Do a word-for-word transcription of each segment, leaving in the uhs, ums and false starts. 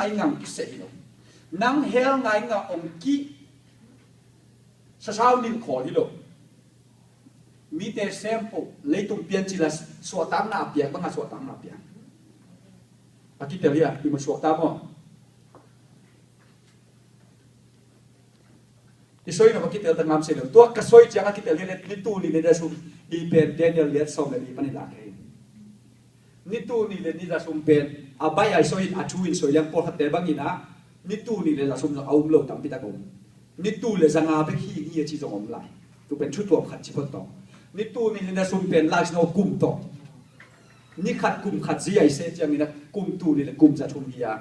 ngai ngang kiseh hi lo. Nang hell ngai nga ong ki sasau nin khawl hi lo. Mite sempoh leitung pian cila suahtakna a piak banga suahtakna a piak. A kitel hi a, i ma suahtak maw? I soi na va kitel ta ngam se lo. Tua ka soi ciang a kitel hi le, ni tul nih le ni za sum hi pen Daniel liat sawm le li panin lak hi. Ni tul nih le ni za sum pen a bai ai soi in a thu in soi liang pawlkhatte bangin a ni tul nih le za sum zong a um lo tampi tak om. Ni tul le za nga bek hi hi a ci zong om lai. Tu pen thu tuam khat ci phot tawh. Ni tul nih le za sum pen lai sino kum tawh. Ni khat kum khat zi ai se ciangin a kum tul nih le kum za thum hi a.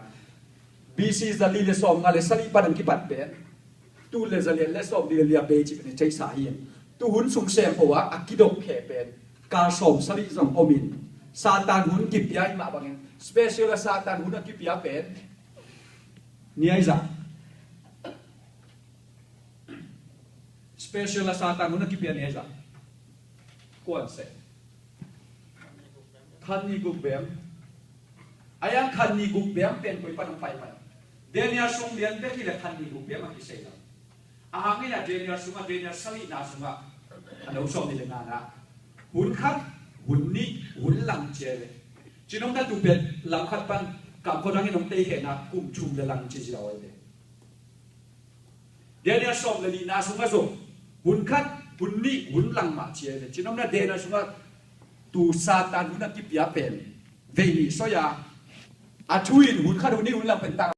B C za li le sawm nga le sali pan ang kipat pen. Tul le za liat le sawm li le lia bei ci pen i ceisa hi. Tu hun sung sem po a a kidok khe pen. Kal sawm sali zong omin. Satan hun kipia i mah bangin. Special a Satan hun a kipia pen. Ni ai za. Special a Satan hun a kipia ni ai za. Kuan se. Khan ni guk bem. Ayang khan ni guk bem pen koi pan ang pai pan. Daniel sung lian bek hi le khan ni guk bem a kisei lo. A hangin a Daniel sunga Daniel sali na sunga. A lo sawm ni le na na. Hun khat, hun ni, hun lang cia le. Cinom na tu pen lam khat pan. Kam ko dangin ong tei he na kum thum le lang ci zia oi le. Daniel sawm le li na sunga zong hun khat, hun ni, hun lang mah cia le. Cinom na Daniel sunga tu Satan hun a kipia pen. Vei ni soya. A thu in hun khat, hun ni, hun lang pen tang.